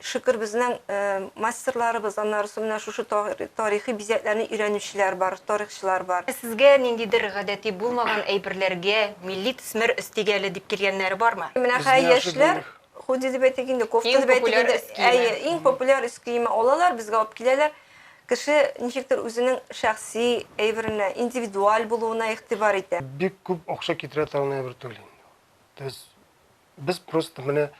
Шөкер, безнең мастерларыбыз, аннары соң менә шушы тарихи бизәкләрне өйрәнүчеләр бар, тарихчылар бар. Ә сезгә ниндидер гадәти булмаган әйберләргә милли төсмер өстик әле дип килгәннәре бармы? Менә хәзер яшьләр худи дип әйтик инде, кофта дип әйтик инде, әйе, иң популяр өс киеме алалар, безгә алып киләләр. Кеше ничектер үзенең шәхси әйберенә, индивидуаль булуына игътибар итә. Бик күп акча китерә торган әйбер түгел инде ул. То есть без просто менә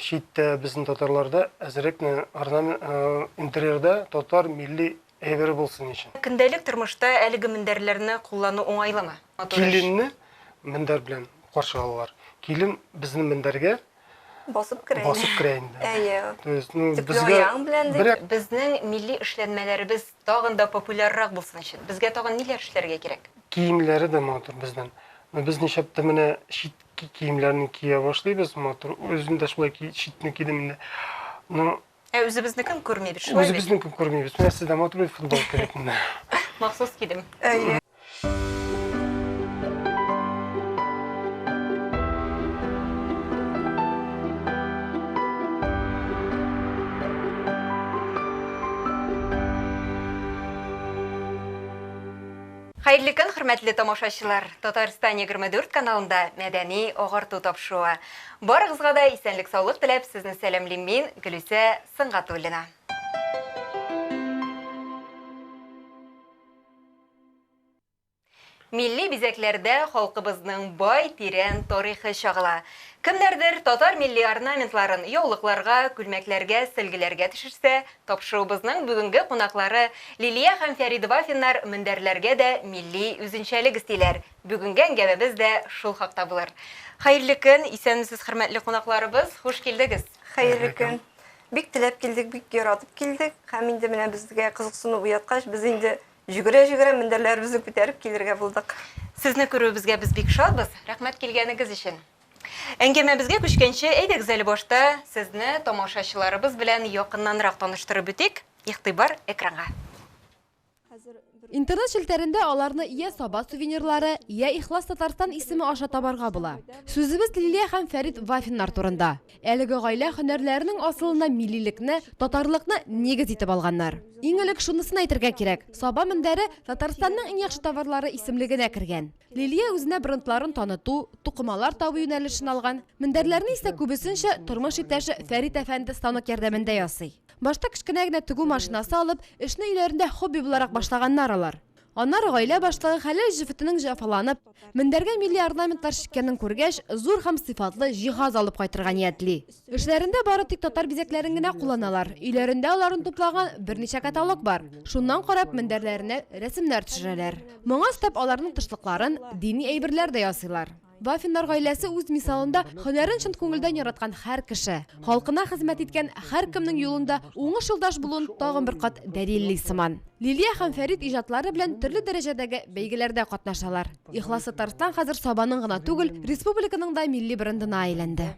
читтә безнең татарларда әзрәк менә орнамент интерьерда татар милли әйбере булсын өчен. Көндәлек тормышта әлеге мендәрләрне куллану уңайлымы? Матур эш. Киленне мендәр белән каршы алалар. Килен безнең мендәргә Басып керә инде. Басып керә инде. Әйе. То есть, ну, Төпле безгә аяң белән дип. берәр Безнең милли эшләнмәләребез тагын да популяррак булсын өчен, безгә тагын ниләр эшләргә кирәк? Киемнәре дә матур безнең. Но без нишләп тә менә чит киемнәрне кия башлыйбыз, матур. Үзем дә шулай читне кидем инде. Но Ә үзебезнекен күрмибез, шулай бит? Үзебезнекен күрмибез. Менә сездә матур бит футболка бит менә. Махсус кидем. Әйе. Хәерле көн, хөрмәтле тамашачылар! Татарстан 24 каналында Мәдәни агарту тапшыруы. Барыгызга да исәнлек-саулык теләп, сезне сәламлим мин, Гөлүсә Сөнгатуллина. Милли бизәкләрдә халкыбызның бай, тирән тарихы чагыла. Кемнәрдер татар милли орнаментларын яулыкларга, күлмәкләргә, сөлгеләргә төшерсә, тапшыруыбызның бүгенге кунаклары Лилия һәм Фәрид Вафиннар мендәрләргә дә милли үзенчәлек өстиләр. Бүгенге әңгәмәбез дә шул хакта булыр. Хәерле көн, исәнмесез, хөрмәтле кунакларыбыз, хуш килдегез! Хәерле көн. Бик теләп килдек, бик яратып килдек. Һәм инде менә безгә кызыксыну уяткач, без инде Җөгерә-җөгерә мендәрләребезне күтәреп килергә булдык. Сезне күрүебезгә без бик шатбыз. Рәхмәт килгәнегез өчен. Әңгәмәбезгә күчкәнче, әйдәгез әле башта сезне тамашачыларыбыз белән якыннанрак таныштырып үтик. Игътибар экранга. Интернет челтәрендә аларны йә Саба сувенирлары, йә Ихлас Татарстан исеме аша табарга була. Сүзебез Лилия һәм Фәрит Вафиннар турында. Әлеге гаилә һөнәрләренең асылына миллилекне, татарлыкны нигез итеп алганнар. Иң элек шунысын әйтергә кирәк, Саба мендәре Татарстанның иң яхшы товарлары исемлегенә кергән. Лилия үзенә брендларын таныту, тукымалар табу юнәлешен алган, мендәрләрне исә күбесенчә тормыш иптәше Фәрит әфәнде станок ярдәмендә ясый. Башта кечкенә генә тегү машинасы алып, эшне өйләрендә хобби буларак башлаганнар алар. Аннары гаилә башлыгы хәләл җефетенең җәфаланып, мендәргә милли орнаментлар чиккәнен күргәч, зур һәм сыйфатлы җиһаз алып кайтырга ниятли. Эшләрендә бары тик татар бизәкләрен генә кулланалар. Өйләрендә аларын туплаган берничә каталог бар. Шуннан карап, мендәрләренә рәсемнәр төшерәләр. Моңа өстәп, аларның тышлыкларын дини әйберләр дә ясыйлар. Вафиннар гаиләсе үз мисалында һөнәрен чын күңелдән яраткан һәр кеше, халкына хезмәт иткән һәркемнең юлында уңыш юлдаш булуын тагын бер кат дәлилли сыман. Лилия һәм Фәрит иҗатлары белән төрле дәрәҗәдәге бәйгеләрдә катнашалар. Ихлас Татарстан хәзер Сабаның гына түгел, республиканың да милли брендына әйләнде.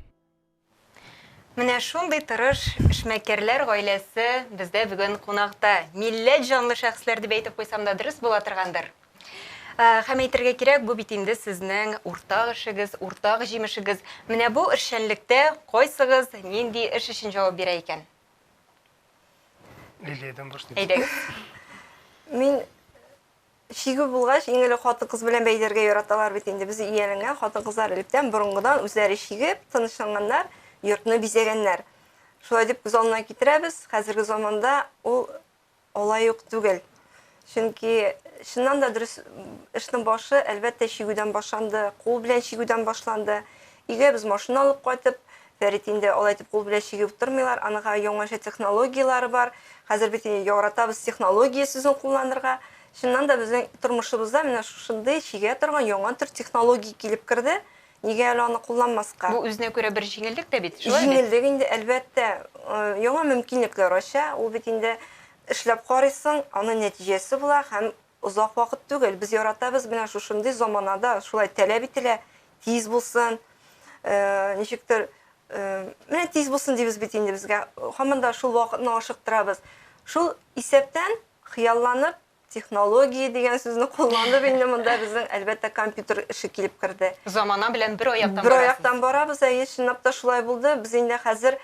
Менә шундый тырыш эшмәкәрләр гаиләсе бездә бүген кунакта. Милләт җанлы шәхесләр дип әйтеп куйсам да дөрес була торгандыр. Һәм әйтергә кирәк, бу бит инде сезнең уртак эшегез, уртак җимешегез. Менә бу эшчәнлектә кайсыгыз нинди эш өчен җавап бирә икән? Лилиядән башлыйбыз. Әйдәгез. Мин Чигү булгач, иң элек хатын-кыз белән бәйләргә яраталар бит инде. Без ияләнгән хатын-кызлар электән, борынгыдан үзләре чигеп, тынычланганнар, йортны бизәгәннәр. Шулай дип күз алдына китерәбез. Хәзерге заманда ул алай ук түгел. Чөнки чыннан да дөрес эшнең башы, әлбәттә, чигүдән башланды, кул белән чигүдән башланды. Өйгә без машина алып кайтып, Фәрит инде алай итеп кул белән чигеп утырмыйлар, аныга яңача технологияләре бар. Хәзер бит инде яратабыз технология сүзен кулланырга. Чыннан да безнең тормышыбызда менә шушындый чигә торган яңа төр технология килеп керде. Нигә әле аны кулланмаска? Бу үзенә күрә бер җиңеллек тә бит, шулай бит? Җиңеллек инде, әлбәттә, яңа мөмкинлекләр ача. Ул бит инде эшләп карыйсың, аның нәтиҗәсе була һәм озак вакыт түгел. Без яратабыз менә шушындый заманада шулай таләп ителә, тиз булсын, ничектер, менә тиз булсын дибез бит инде безгә. Һаман да шул вакытны ашыктырабыз. Шул исәптән хыялланып, технология дигән сүзне кулланып инде монда безнең, әлбәттә, компьютер эше килеп керде. Замана белән бер аяктан барасыз. Бер аяктан барабыз, әйе, чынлап та шулай булды. Без инде хәзер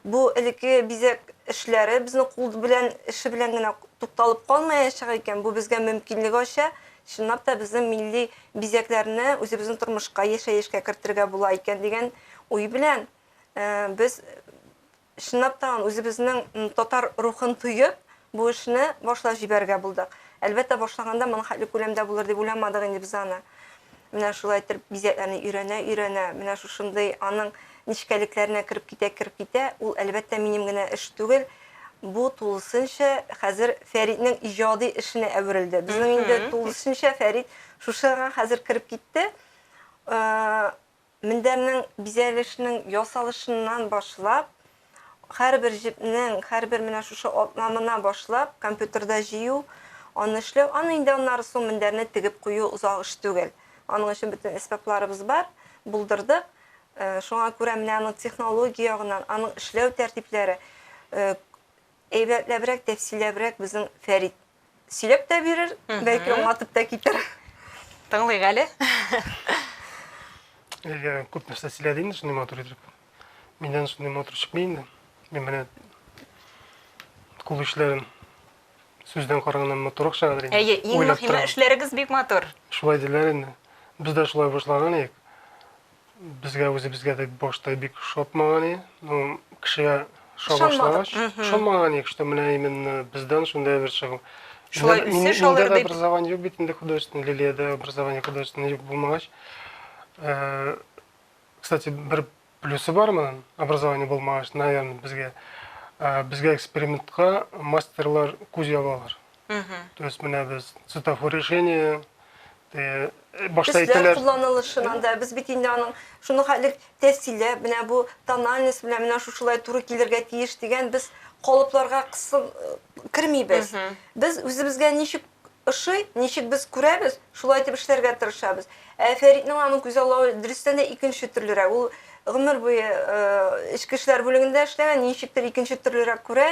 Бу элекке бизәк эшләре безнең кул белән эше белән генә тукталып калмаячак икән. Бу безгә мөмкинлек ача. Чынлап та безнең милли бизәкләрне үзебезнең тормышка, яшәешкә кертергә була икән дигән уй белән без чынлап та үзебезнең татар рухын тоеп, бу эшне башлап җибәрергә булдык. Әлбәттә, башлаганда моның хәтле күләмдә булыр дип уйламадык инде без аны. Менә шулай итеп бизәкләрне өйрәнә-өйрәнә, менә шушындый аның нечкәлекләренә кереп китә, кереп китә. Ул, әлбәттә, минем генә эш түгел. Бу тулысынча хәзер Фәритнең иҗади эшенә әверелде. Безнең инде тулысынча Фәрит шушыга хәзер кереп китте. Мендәрнең бизәлешенең ясалышыннан башлап, һәрбер җепнең, һәрбер менә шушы атламына башлап, компьютерда җыю, аны эшләү, аны инде аннары соң мендәрне тегеп кую озак эш түгел. Аның өчен бөтен әсбапларыбыз бар, булдырдык. Шуңа күрә менә аның технология ягыннан, аның эшләү тәртипләре әйбәтләбрәк, тәфсилләбрәк безнең Фәрит сөйләп тә бирер, бәлки аңлатып та китәр. Тыңлыйк әле. Әлегә күп нәрсә сөйләде инде шундый матур итеп. Миннән шундый матур чыкмый инде. Мин менә кул эшләрен сүздән караганда матуррак чыгадыр инде. Әйе, иң мөһиме эшләрегез бик матур. Шулай диләр инде. Без дә шулай башлаган идек. Безгә үзебезгә дә башта бик ошатмаган иде. Ну, кешегә ошый башлагач, ошамаган иде, что менә именно бездән шундай бер чыгу. Шулай үсеш алыр дип. Образование юк бит инде художественный, Лилиядә образование художественный юк булмагач. Э, кстати, бер плюсы бар моның, образование булмагач, наверное, безгә э, безгә экспериментка мастерлар күз ябалар. То есть менә без цветофор решение, Э, башта әйтәләр. кулланылышынан да без бит инде аның шуны хәтлек тәфсилләп, менә бу тональность белән менә шушылай туры килергә тиеш дигән без калыпларга кысып э, кермибез. Без үзебезгә ничек ошый, ничек без күрәбез, шулай итеп эшләргә тырышабыз. Ә Фәритнең аның күзаллавы дөрестән дә икенче төрлерәк. Ул гомер буе э, эчке эшләр бүлегендә эшләгән, ничектер икенче төрлерәк күрә.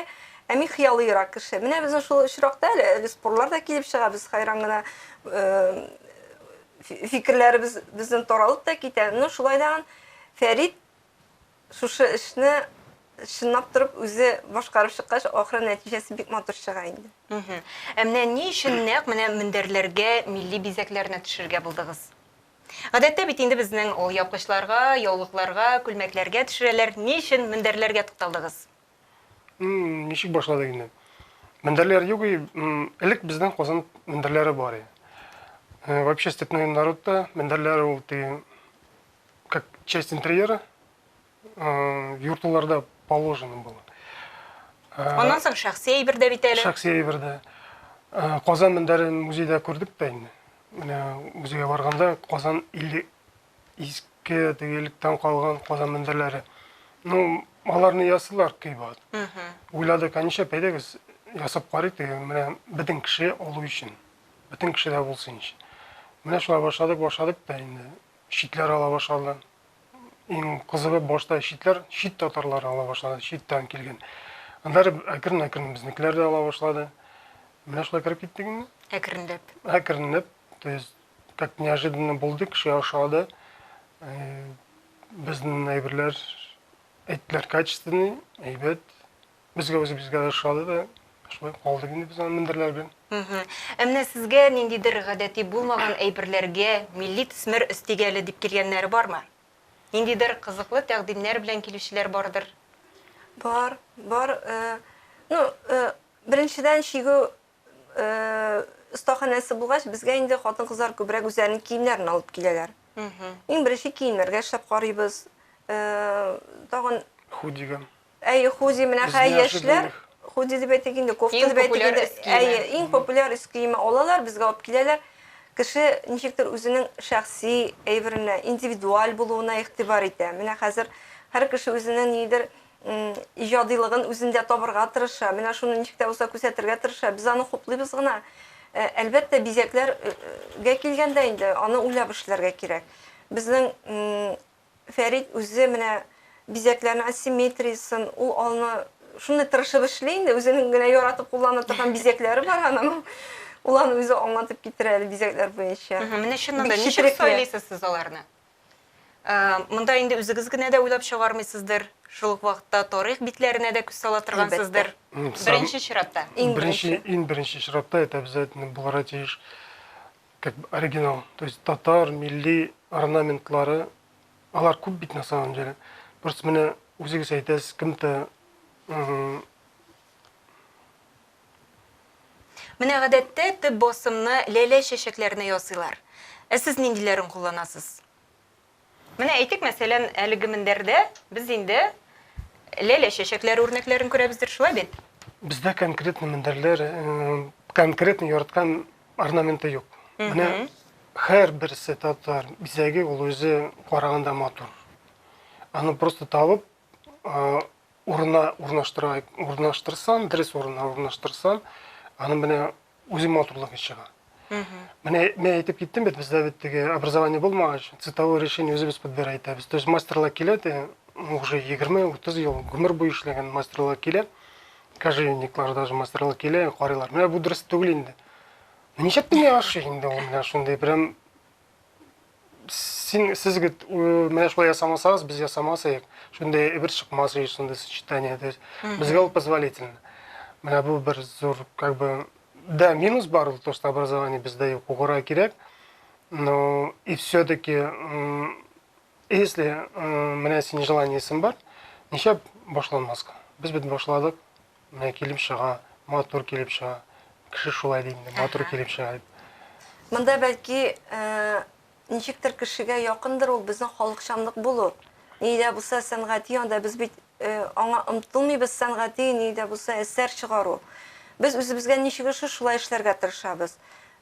Ә мин хыялыйрак кеше. Менә безнең шул очракта әле, әле спорлар да килеп чыга, без хайран гына э, фикерләребез безнең таралып та китә. Ну, шулай да Фәрит шушы эшне чынлап торып үзе башкарып чыккач, ахыры нәтиҗәсе бик матур чыга инде. Ә менә ни өчен нәкъ менә мендәрләргә милли бизәкләрне төшерергә булдыгыз? Гадәттә бит инде безнең алъяпкычларга, яулыкларга, күлмәкләргә төшерәләр. Ни өчен мендәрләргә тукталдыгыз? Ничек башладык инде? Мендәрләр юк, элек безнең Казан мендәрләре бар иде. Э, вообще степной народта мендәрләр ул теге как часть интерьера, э, юрталарда положено было. Э, Аннан соң шәхси әйбер дә бит әле. Шәхси әйбер дә. Казан мендәрен музейда күрдек тә инде. Менә музейга барганда Казан Иске теге электән калган Казан мендәрләре. Ну, аларны ясыйлар кыйбат. Уйладык, ә нишләп әйдәгез ясап карыйк теге менә бөтен кеше алу өчен. Бөтен кешедә булсын өчен. Менә шулай башладык, башладык та инде. Читләр ала башлады. Иң кызыгы башта читләр, чит татарлар ала башлады, читтән килгән. Аннары әкрен-әкрен безнекеләр дә ала башлады. Менә шулай кереп киттек инде. Әкренләп. Әкренләп, то есть Как неожиданно булды, кеше ошады. Безнең әйберләр әйттеләр качественный, әйбәт. Безгә үзебезгә дә ошады да, шулай калдык инде без аның мендәрләр белән. Ә менә сезгә ниндидер гадәти булмаган әйберләргә милли төсмер өстик әле дип килгәннәре бармы? Ниндидер кызыклы тәкъдимнәр белән килүчеләр бардыр? Бар, бар. Ну, беренчедән, чигү остаханәсе булгач, безгә инде хатын-кызлар күбрәк үзләренең киемнәрен алып киләләр. Иң беренче киемнәргә эшләп карыйбыз. Тагын Худига. Әйе, худи менә хәй яшьләр худи дип әйтик инде, кофта дип әйтик инде. Әйе, иң популяр өс киеме алалар, безгә алып киләләр. Кеше ничектер үзенең шәхси әйберенә, индивидуаль булуына игътибар итә. Менә хәзер һәр кеше үзенең нидер иҗадилыгын үзендә табырга тырыша, менә шуны ничек тә булса күрсәтергә тырыша. Без аны хуплыйбыз гына. Э, әлбәттә, бизәкләргә килгәндә инде аны уйлап эшләргә кирәк. Безнең Фәрит үзе менә бизәкләрнең асимметриясен, ул аны шундый тырышып эшли инде, үзенең генә яратып куллана торган бизәкләре бар аның. Ул аны үзе аңлатып китерә әле бизәкләр буенча. Менә чыннан да ничек сайлыйсыз сез аларны? Монда инде үзегез генә дә уйлап чыгармыйсыздыр, шул ук вакытта тарих битләренә дә күз сала торгансыздыр. Беренче чиратта. Иң беренче. Иң беренче чиратта это обязательно булырга тиеш как бы оригинал. То есть татар милли орнаментлары, алар күп бит на самом деле. Просто менә үзегез әйтәсез, кем-то Менә гадәттә төп басымны ләлә чәчәкләренә ясыйлар. Ә сез ниндиләрен кулланасыз? Менә әйтик, мәсәлән, әлеге мендәрдә без инде ләлә чәчәкләре үрнәкләрен күрәбездер, шулай бит? Бездә конкретно мендәрләр, конкретно яраткан орнаменты юк. Менә һәрберсе татар бизәге ул үзе караганда матур. Аны просто табып, урынына урнаштыра, урнаштырсан, дөрес урынына урнаштырсан, аны менә үзе матурлыгы чыга. Менә мин әйтеп киттем бит, бездә бит теге образование булмагач, цветовое решение үзебез подбирать итәбез. То есть мастерлар килә, те, уже 20-30 ел гомер буе эшләгән мастерлар килә, кожевниклар даже мастерлар килә, карыйлар. Менә бу дөрес түгел инде. Ничек миңа ошый инде ул менә шундый прям син сез бит менә шулай ясамасагыз, без ясамас идек. Шундый әйбер чыкмас иде, шундый сочетание. То есть безгә ул позволительно. Менә бу бер зур как бы да, минус бар ул, то, что образование бездә юк, укырга кирәк. Но и все-таки если менә синең желаниесең бар, нишләп башланмаска? Без бит башладык, менә килеп чыга, матур килеп чыга. Кеше шулай ди инде, матур килеп чыга дип. Монда бәлки ничектер кешегә якындыр ул безнең халыкчанлык булу. Ни дә булса сәнгати, анда без бит аңа омтылмыйбыз сәнгати, ни дә булса әсәр чыгару. Без үзебезгә ничек ошый, шулай эшләргә тырышабыз.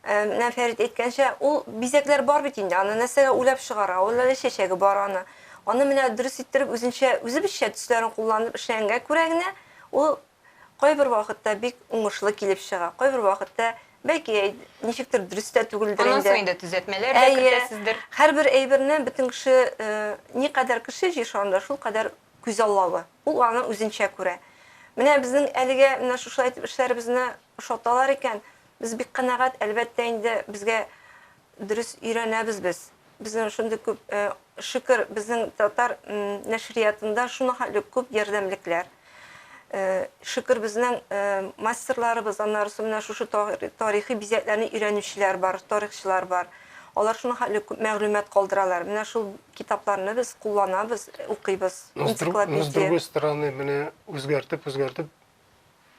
Менә Фәрит әйткәнчә, ул бизәкләр бар бит инде, аны нәрсәгә уйлап чыгара, ул әле чәчәге бар аны. Аны менә дөрес иттереп үзенчә, үзебезчә төсләрен кулланып эшләгәнгә күрә генә ул кайбер вакытта бик уңышлы килеп чыга, кайбер вакытта бәлки ничектер дөрес тә түгелдер инде. Аннан соң инде төзәтмәләр дә кертәсездер. Һәрбер әйберне бөтен кеше, никадәр кеше җир шарында, шулкадәр күзаллавы. Ул аны үзенчә күрә. Менә безнең әлегә менә шушылай итеп эшләребезне ошаталар икән, без бик канәгать, әлбәттә инде безгә дөрес өйрәнәбез без. Безнең шундый күп, шөкер, безнең татар нәшриятында шуның хәтле күп ярдәмлекләр. Шөкер, безнең мастерларыбыз, аннары соң менә шушы тарихи бизәкләрне өйрәнүчеләр бар, тарихчылар бар. Алар шуның хәтле күп мәгълүмат калдыралар. Менә шул китапларны без кулланабыз, укыйбыз. Но с другой стороны, менә үзгәртеп, үзгәртеп.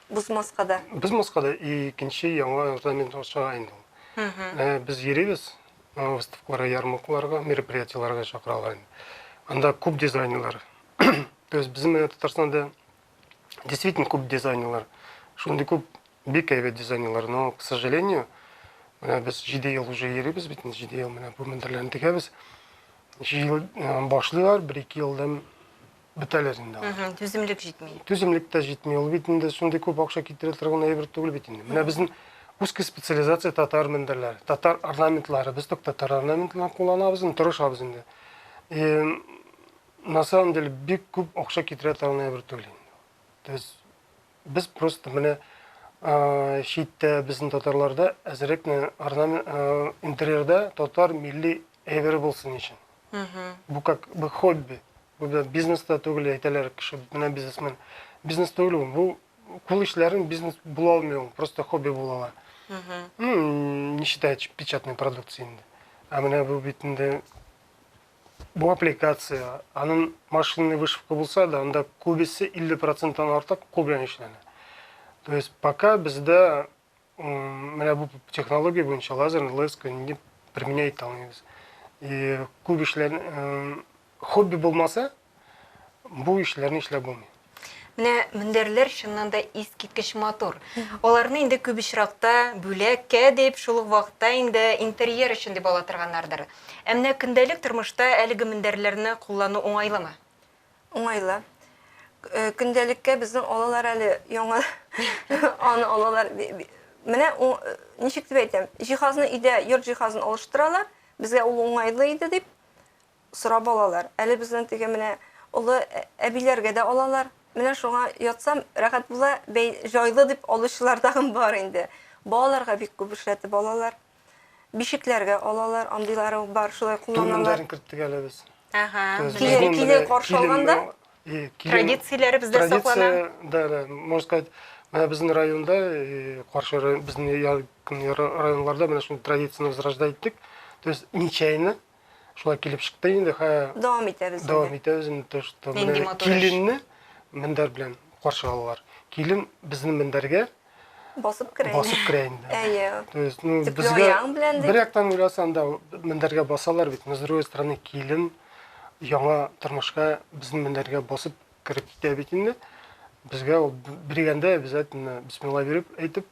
Бозмаска да. Бозмаска да, и икенче яңа орнамент чыга инде ул. Без йөрибез выставкаларга, ярмаркаларга, мероприятиеләргә чакыралар инде. Анда күп дизайнерлар. То есть безнең менә Татарстанда действительно күп дизайнерлар. Шундый күп бик әйбәт дизайнерлар, но, к сожалению, менә без 7 ел уже йөрибез бит, 7 ел менә бу мендәрләрне тегәбез. 7 ел башлыйлар, 1-2 елдан бетәләр инде алар. Түземлек җитми. Түземлек тә җитми. Ул бит инде шундый күп акча китерә торган әйбер түгел бит инде. Менә безнең узкая специализация татар мендәрләре, татар орнаментлары. Без только татар орнаментларын кулланабыз, инде тырышабыз инде. И на самом деле бик күп акча китерә торган әйбер түгел инде. То есть без просто менә читтә безнең татарларда әзрәк менә орнамент интерьерда татар милли әйбере булсын өчен. Бу как бы хобби. Бу бизнес та түгел, әйтәләр кеше, менә бизнесмен. Бизнес түгел ул. Бу кул эшләрен бизнес була алмый ул, просто хобби була ала. Ну, не считая печатной продукции инде. Ә менә бу бит инде бу аппликация, аның машинный вышивка булса да, анда күбесе 50 проценттан артык кул белән эшләнә. То есть пока бездә менә бу технология буенча лазерный леска не применять алмыйбыз. И күп эшләр хобби булмаса, бу эшләрне эшләп булмый. Менә мендәрләр чыннан да искиткеч матур. Аларны инде күп очракта бүләккә дип, шул ук вакытта инде интерьер өчен дип ала торганнардыр. Ә менә көндәлек тормышта әлеге мендәрләрне куллану уңайлымы? Уңайлы. Көндәлеккә безнең алалар әле яңа аны алалар. Менә ничек дип әйтәм, җиһазны өйдә йорт җиһазын алыштыралар, безгә ул уңайлы иде дип. Сорап алалар. Әле безнең теге менә олы әбиләргә дә алалар. Менә шуңа ятсам, рәхәт була, бәй, җайлы дип алучылар тагын бар инде. Балаларга бик күп эшләтеп алалар. Бишекләргә алалар, андыйлары бар, шулай кулланалар. Туй мендәрен керттек әле без. Ага. Килен, килен каршы алганда? Традицияләре бездә саклана. Да, да, можно сказать, менә безнең районда, каршы район, безнең якын районнарда менә шундый традицияне возрождать иттек. То есть нечаянно шулай килеп чыкты инде, ха. Дәвам итәбез. Дәвам итәбез инде, то что менә киленне мендәр белән каршы алалар. Килен безнең мендәргә басып керә. Басып керә инде. Әйе. То есть, ну, безгә бер яктан уйласаң да, мендәргә басалар бит, но с другой стороны, килен яңа тормышка безнең мендәргә басып кереп китә бит инде. Безгә ул биргәндә обязательно бисмилла биреп әйтеп,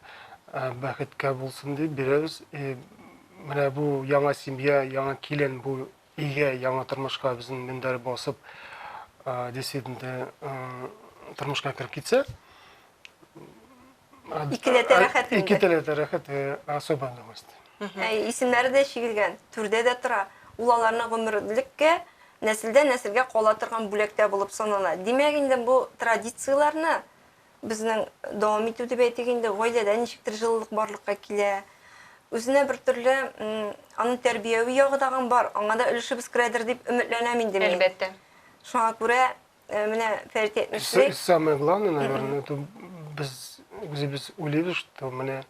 бәхеткә булсын дип бирәбез. И менә бу яңа семья, яңа килен бу өйгә, яңа тормышка безнең мендәр басып, действительно тормышка кереп китсә, Икеләтә рәхәт инде. Икеләтә рәхәт, особое удовольствие. Әй, исемнәре дә чигелгән, түрдә дә тора. Ул аларны гомерлеккә, нәселдән нәселгә кала торган бүләк тә булып санала. Димәк, инде бу традицияләрне безнең дәвам итү дип әйтик инде, гаиләдә ничектер җылылык барлыкка килә. Үзенә бер төрле аның тәрбияви ягы тагын бар, аңа да өлешебез керәдер дип өметләнәм инде мин. Әлбәттә. Шуңа күрә менә Фәрит әйтмешли. Самое главное, наверное, это без үзебез уйлыйбыз, что менә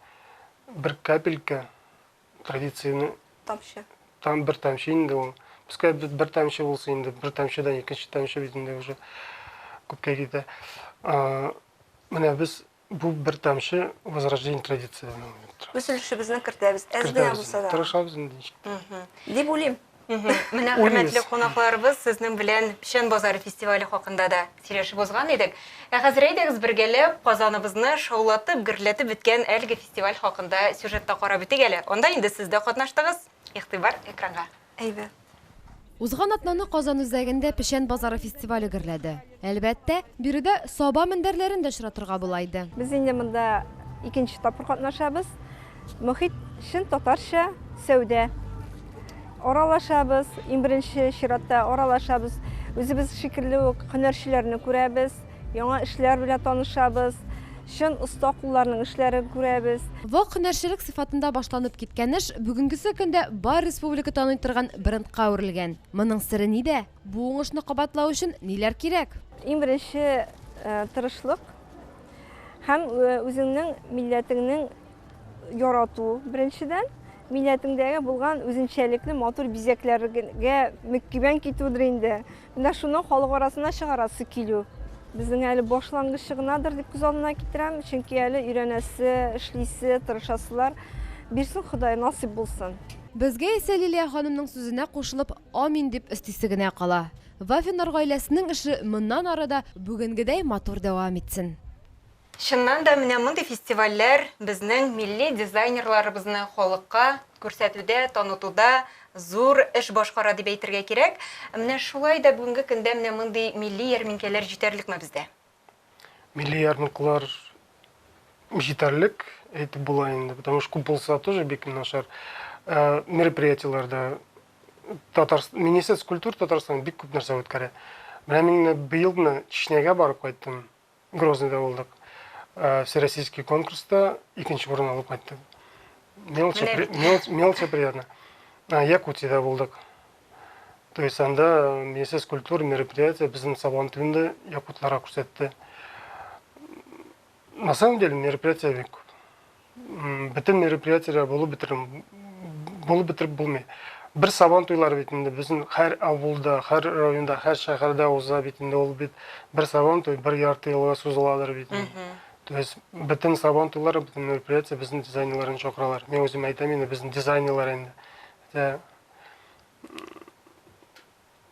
бер капелька традицияне тамчы. Там бер тамчы инде ул. Пускай бер тамчы булсын инде, бер тамчыдан икенче тамчы бит инде уже күпкә китә. Менә без бу бер тамчы возрождение традиции. Үз өлешебезне кертәбез, әз генә булса да. Тырышабыз инде ничек. Дип уйлыйм. Менә хөрмәтле кунакларыбыз, сезнең белән Печән базары фестивале хакында да сөйләшеп узган идек. Ә хәзер әйдәгез бергәләп Казаныбызны шаулатып, гөрләтеп беткән әлеге фестиваль хакында сюжетта карап үтик әле. Анда инде сез дә катнаштыгыз. Игътибар экранга. Әйбәт. Узган атнаны Казан үзәгендә Печән базары фестивале гөрләде. Әлбәттә, биредә Саба мендәрләрен дә очратырга була иде. Без инде монда икенче тапкыр катнашабыз. Мохит чын татарча сәүдә. Аралашабыз, иң беренче чиратта аралашабыз. Үзебез шикелле үк һөнәрчеләрне күрәбез, яңа эшләр белән танышабыз, чын оста кулларның эшләрен күрәбез. Вак һөнәрчелек сыйфатында башланып киткән эш бүгенгесе көндә бар республика таный торган брендка әверелгән. Моның сере нидә? Бу уңышны кабатлау өчен ниләр кирәк? Иң беренче тырышлык һәм үзеңнең милләтеңнең ярату беренчедән, милләтеңдәге булган үзенчәлекле матур бизәкләргә мөкибән китүдер инде. Менә шуны халык арасына чыгарасы килү. Безнең әле башлангычы гынадыр дип күз алдына китерәм, чөнки әле өйрәнәсе, эшлисе, тырышасылар. Бирсен Ходай, насыйп булсын. Безгә исә Лилия ханымның сүзенә кушылып, амин дип өстисе генә кала. Вафиннар гаиләсенең эше моннан ары да бүгенгедәй матур дәвам итсен. Чыннан да, менә мондый фестивальләр безнең милли дизайнерларыбызны халыкка күрсәтүдә, танытуда зур эш башкара дип әйтергә кирәк. Менә шулай да бүгенге көндә менә мондый милли ярминкәләр җитәрлекме бездә? Милли ярминкалар җитәрлек әйтеп була инде, потому что күп булса тоже бик начар. Мероприятиеләрдә Татарстан, Министерство культуры Татарстан бик күп нәрсә үткәрә. Менә мин быел гына Чечнягә барып кайттым. Грозныйда булдык. Всероссийский конкурста икенче урын алып кайттык. Мелочи приятно. Якутиядә булдык. То есть анда Министерство культуры мероприятие безнең Сабан туенда якутларга күрсәтте. На самом деле мероприятие бик күп. Бөтен мероприятиеләр булып бетереп, булып бетереп булмый. Бер Сабан туйлары бит инде безнең һәр авылда, һәр районда, һәр шәһәрдә уза бит инде ул бит бер Сабан туй бер ярты елга сузыладыр бит инде. То есть бөтен Сабан туйлары, бөтен мероприятие безнең дизайнерларны чакыралар. Мин үзем әйтәм инде, безнең дизайнерлар инде. Хотя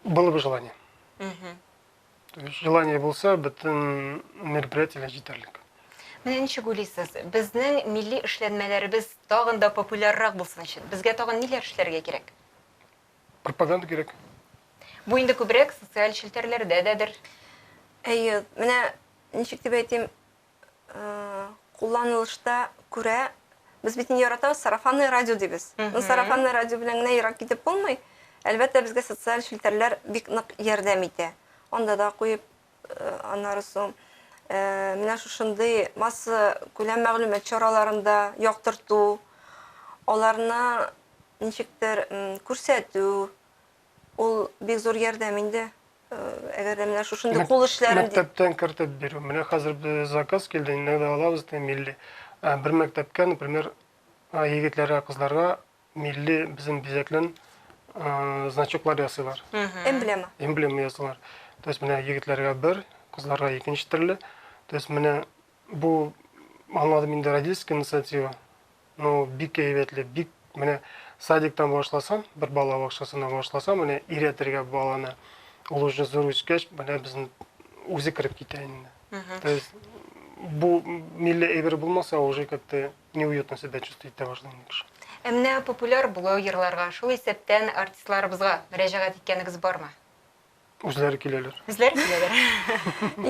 было бы желание. То есть желание булса, бөтен мероприятиеләр җитәрлек. Менә ничек уйлыйсыз, безнең милли эшләнмәләребез тагын да популяррак булсын өчен, безгә тагын ниләр эшләргә кирәк? Пропаганда кирәк. Бу инде күбрәк социаль челтәрләрдә дәдер. Әйе, менә ничек дип әйтим, кулланылышта күрә, без бит инде яратабыз, сарафанное радио дибез. Ну, сарафанное радио белән генә ерак китеп булмый. Әлбәттә, безгә социаль челтәрләр бик нык ярдәм итә. Анда да куеп, аннары соң менә шушындый масса күләм мәгълүмат чараларында яктырту, аларны ничектер күрсәтү. Ул бик зур ярдәм инде. Әгәр дә менә шушындый кул эшләрен Мәктәптән кертеп бирү. Менә хәзер без заказ килде, инде алабыз ди милли. Бер мәктәпкә, например, егетләргә, кызларга милли безнең бизәклән значоклар ясыйлар. Эмблема. Эмблема ясыйлар. То есть менә егетләргә бер, кызларга икенче төрле. То есть менә бу аңладым инде родительская инициатива. Ну, бик әйбәтле, бик менә садиктан башласам, бер бала бакчасыннан башласам, менә өйрәтергә баланы, ул уже зур үскәч, менә безнең үзе кереп китә инде. То есть бу милли әйбер булмаса, уже как-то неуютно себя чувствовать итә башлый инде кеше. Ә менә популяр блогерларга, шул исәптән артистларыбызга мөрәҗәгать иткәнегез бармы? Үзләре киләләр. Үзләре киләләр.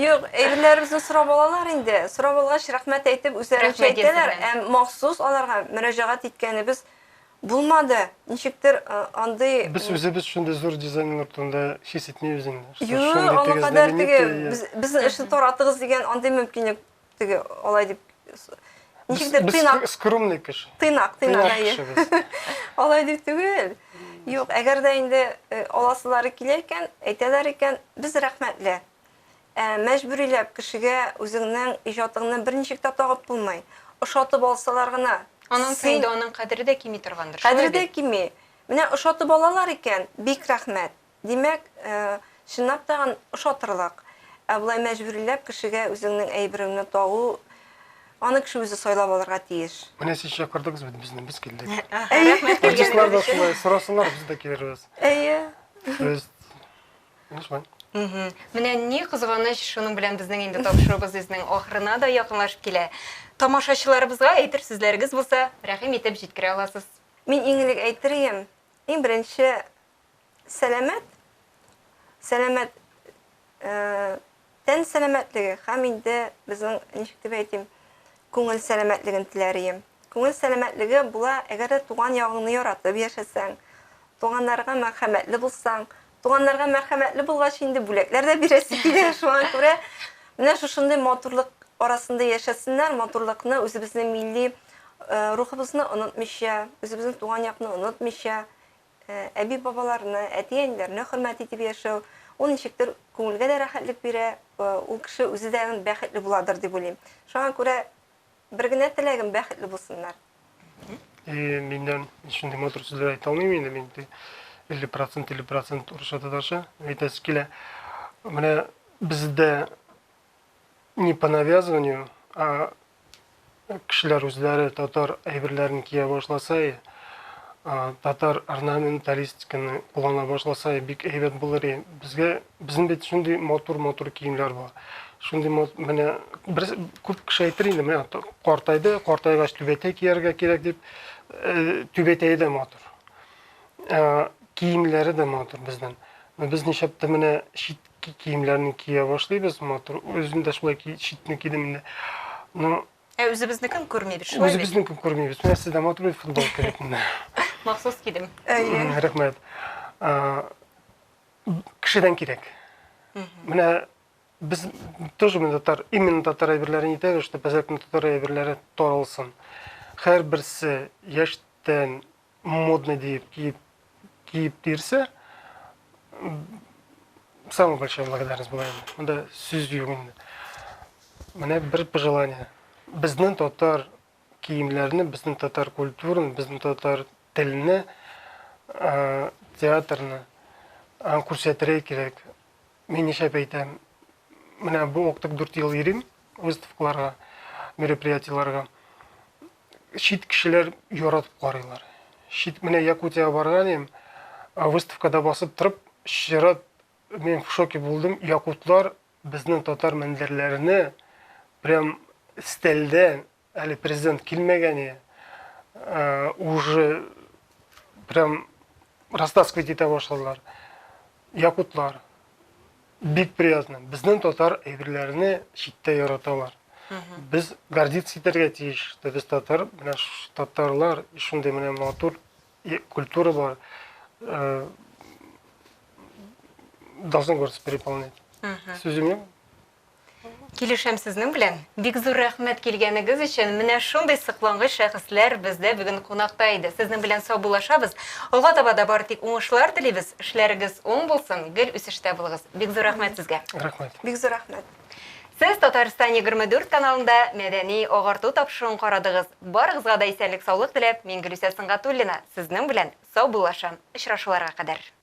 Юк, әйберләребезне сорап алалар инде. Сорап алгач, рәхмәт әйтеп, үзләренчә әйтәләр. Ә махсус аларга мөрәҗәгать иткәнебез булмады. Ничектер андый Без үзебез шундый зур дизайнерлар турында хис итмибез инде. Юк, аңа кадәр теге безнең эшне таратыгыз дигән андый мөмкинлек теге алай дип ничектер тыйнак скромный кеше тыйнак тыйнак әйе алай дип түгел юк әгәр дә инде э, аласылары килә икән әйтәләр икән без рәхмәтле ә, мәҗбүриләп кешегә үзеңнең иҗатыңны берничек тә тагып булмый ошатып алсалар гына аның соң инде аның кадере дә кими торгандыр кадере дә кими менә ошатып алалар икән бик рәхмәт Димәк, чынлап тагын ошатырлык. Ә болай мәҗбүриләп кешегә үзеңнең әйбереңне тагу, аны кеше үзе сайлап алырга тиеш. Менә сез чакырдыгыз бит безне, без килдек. Рәхмәт Артистлар да шулай сорасалар, без дә килербез. Әйе. То есть, менә шулай. Менә ни кызганыч, шуның белән безнең инде тапшыруыбыз үзенең ахырына да якынлашып килә. Тамашачыларыбызга әйтер сүзләрегез булса, рәхим итеп җиткерә аласыз. Мин иң элек әйтер идем, иң беренче Сәламәт, сәламәт, тән сәламәтлеге һәм инде безнең, ничек дип әйтим, күңел сәламәтлеген теләр ием. Күңел сәламәтлеге була, әгәр дә туган ягыңны яратып яшәсәң, туганнарга мәрхәмәтле булсаң, туганнарга мәрхәмәтле булгач инде бүләкләр дә бирәсе килә, шуңа күрә менә шушындый матурлык арасында яшәсеннәр, матурлыкны үзебезнең милли рухыбызны онытмыйча, үзебезнең туган якны онытмыйча, Әби-бабаларны, әти-әниләрне хөрмәт итеп яшәү, ул ничектер күңелгә дә рәхәтлек бирә, ул кеше үзе дә бәхетле буладыр дип уйлыйм. Шуңа күрә бер генә теләгем, бәхетле булсыннар. И миннән шундый матур сүзләр әйтә алмыйм инде, мин 50 процент, 50 процент урысча татарча әйтәсе килә. Менә бездә не по навязыванию, а кешеләр үзләре татар әйберләрен кия башласа, татар орнаменталистиканы куллана башласа, бик әйбәт булыр иде. Безгә безнең бит шундый матур-матур киемнәр бар. Шундый менә бер күп кеше әйтер инде, менә картайды, картайгач түбәтәй кияргә кирәк дип, э, түбәтәе дә матур. Э, киемнәре дә матур безнең. Без нишләп тә менә чит киемнәрне кия башлыйбыз, матур. Үзем дә шулай читне кидем инде. Ну, Ә үзебезнекен күрмибез, шулай бит? Үзебезнекен күрмибез. Менә сездә матур бит футболка бит инде. Махсус кидем. Әйе. Рәхмәт. Кешедән кирәк. Менә без тоже менә татар, именно татар әйберләрен итәбез, что безнең татар әйберләре таралсын. Һәрберсе яшьтән модный диеп киеп киеп йөрсә, самая большая благодарность була инде. Монда сүз юк инде. Менә бер пожелание. Безнең татар киемнәрне, безнең татар культураны, безнең татар телне, театрны күрсәтергә кирәк. Мин нишләп әйтәм? Менә бу актык 4 ел йөрим выставкаларга, мероприятиеләргә. Чит кешеләр яратып карыйлар. Чит менә Якутиягә барган идем, выставкада басып торып, чират мин в шоке булдым. Якутлар безнең татар мендәрләрне прям стәлдә әле президент килмәгән иде, уже прям растаскивать итә башладылар. Якутлар. Бик приятно. Безнең татар әйберләрне читтә яраталар. Без гордиться итәргә тиеш, что без татар, менә татарлар, шундый менә матур культура бар. Э, должны гордость переполнять. Сүзем юк. Килешәм сезнең белән. Бик зур рәхмәт килгәнегез өчен. Менә шундый соклангыч шәхесләр бездә бүген кунакта иде. Сезнең белән саубуллашабыз. Алга таба да бары тик уңышлар телибез. Эшләрегез уң булсын, гел үсештә булыгыз. Бик зур рәхмәт сезгә. Рәхмәт. Бик зур рәхмәт. Сез Татарстан 24 каналында мәдәни агарту тапшыруын карадыгыз. Барыгызга да исәнлек-саулык теләп, мин Гөлүсә Сөнгатуллина сезнең белән саубуллашам. Очрашуларга кадәр.